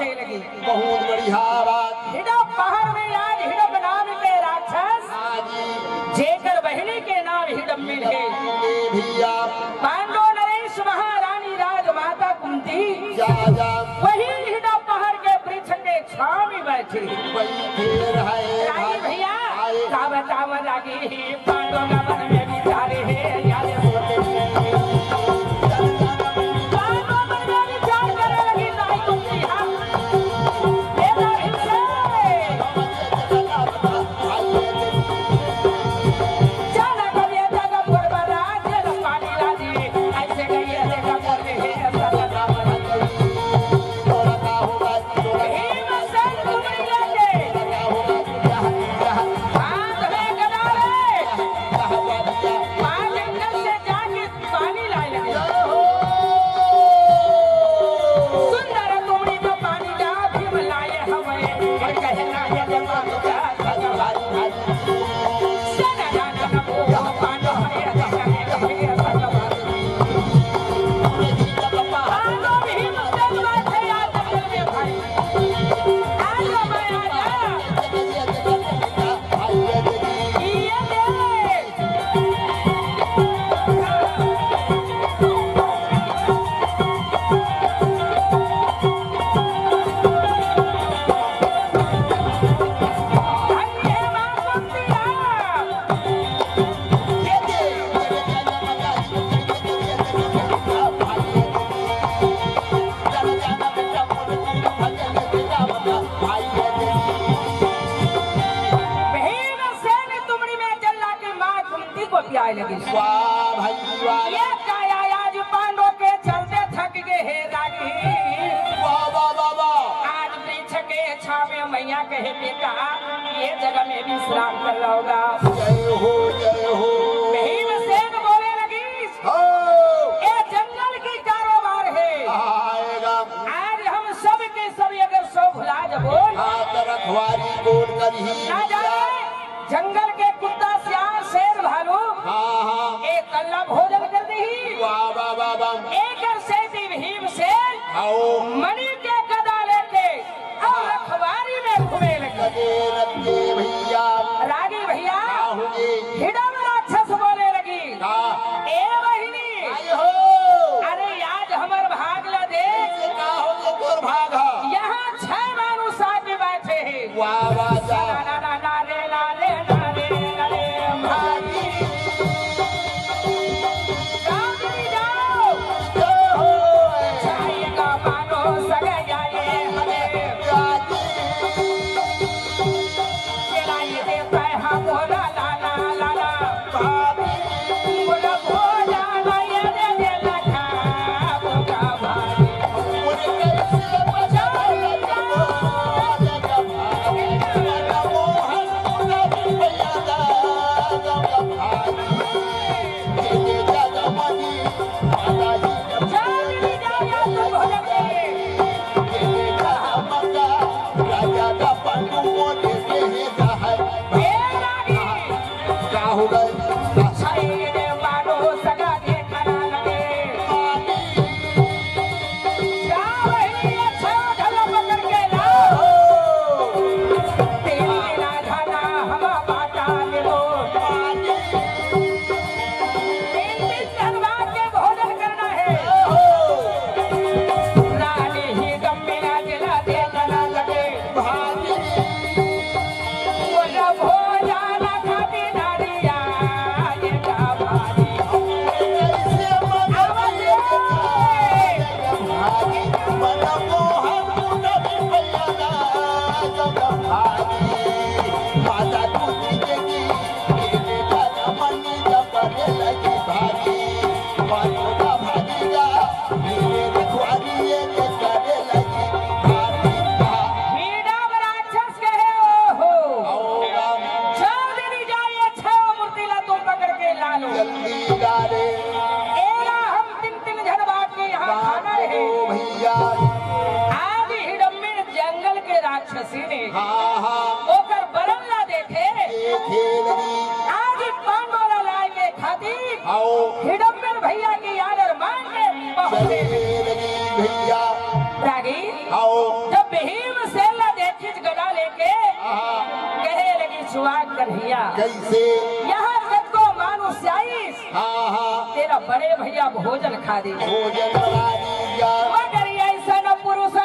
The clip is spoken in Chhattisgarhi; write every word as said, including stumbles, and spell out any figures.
लगी। बहुत बढ़िया बात। हिडब पहाड़ में आज हिडब नाम के राक्षस, हाँ जी। जेकर बहिनी के नाम हिडम्बिन हे। ए भैया। पांडो नरेश महारानी राजमाता कुंती, जा, जा। वही हिडब पहाड़ के वृक्ष के छाँव में बैठी। बैठे रहे रागी भाई। भैया, आए। का बतावं रागी, पांडो का मन में विचार हे, यार। पांडो मन में विचार करे लगी, ताई कुंती, हाँ। ए रागी से। चला कभी जगह पर बना, चल पानी ला दी, ऐसे कहिए, देखा कर दे, हे, ऐसा करना पड़ा। भीमसेन तुमड़ी लेके हाथ में गदा ले, पाँच एंगल से जाके पानी लाए लगे। सुंदर तुमड़ी में पानी ला भीम लाए हमें, और कहना ये जवान का सजवारी भारी। भीमसेन तुमड़ी में जल लाके माँ कुंती को पियाए लगे। वाह भाई वाह। ये काया आज पांडव के चलते थक गए हे रागी। वाह, वाह, वाह, वाह। आज वृक्ष के छाँव में मैया कहे, "बेटा, ये जगह में विश्राम कर लोगा।" जय हो, जय हो। भीमसेन बोले लगी, हो। "ये जंगल की कारोबार हे। आएगा। आज हम सब के सब अगर सो भुला जबो।" हाँ, तो रखवारी कौन करही? ना जाने जंगल के कुत्ता, सियार, शेर, भालू हाँ, हाँ। एक कल्ला भोजन कर दीही। वाह, वाह, वाह, वाह। एकर सेती भीमसेन आओ। मणि के गदा लेके अउ रखवारी में घूमे लगी। लगे रखे भैया। रागी भैया, का होगे? हिडम राक्षस बोले लगी, का? ए बहिनी, आए हो। अरे आज हमर भाग ला दे। ये का होगे तोर भाग ह? यहाँ छह मानुष आदमी बैठे हे। वाह, वाह, जा। ना, ना, ना, ना रे, ना रे, ना रे, ना रे, भागी। जाओ, जाओ। जय हो। छह का मानुष गया ये हमें। जागी। का हो गए? तीन दिन बाद के भोजन करना है। रानी ही गम में आज ला दे तना लगे। भागी। वो जब हो जाना खाती नारिया, ये का भागी। कैसे आवाज दे। भागी। मन मोहन मुंडा भी भैया ना, जब भागी। माता कुंती देवी। मीडा राक्षस कहे, "ओहो, जल्दी जाइए, छह मूर्ति ला तुम पकड़ के ला लो।" जल्दी ला रे। एला हम तीन तीन झन बांट के यहाँ खाना है। भैया। आज हिडम्बिन जंगल के राक्षसी ने हाँ, हाँ। ओकर बरन ला देखे। देखे लगी। आज पांडव ला लाए के खातिर आओ। हिडम्बिन भैया के आदर मान के पहुंचे। चले लगी भैया। रागी आओ। जब कन्हैया, कइसे? यहाँ जतको मानुष आइस, हाँ, हाँ। तेरा बड़े भैया भोजन खा दे। भोजन बना दीजा। मगर अइसन पुरुष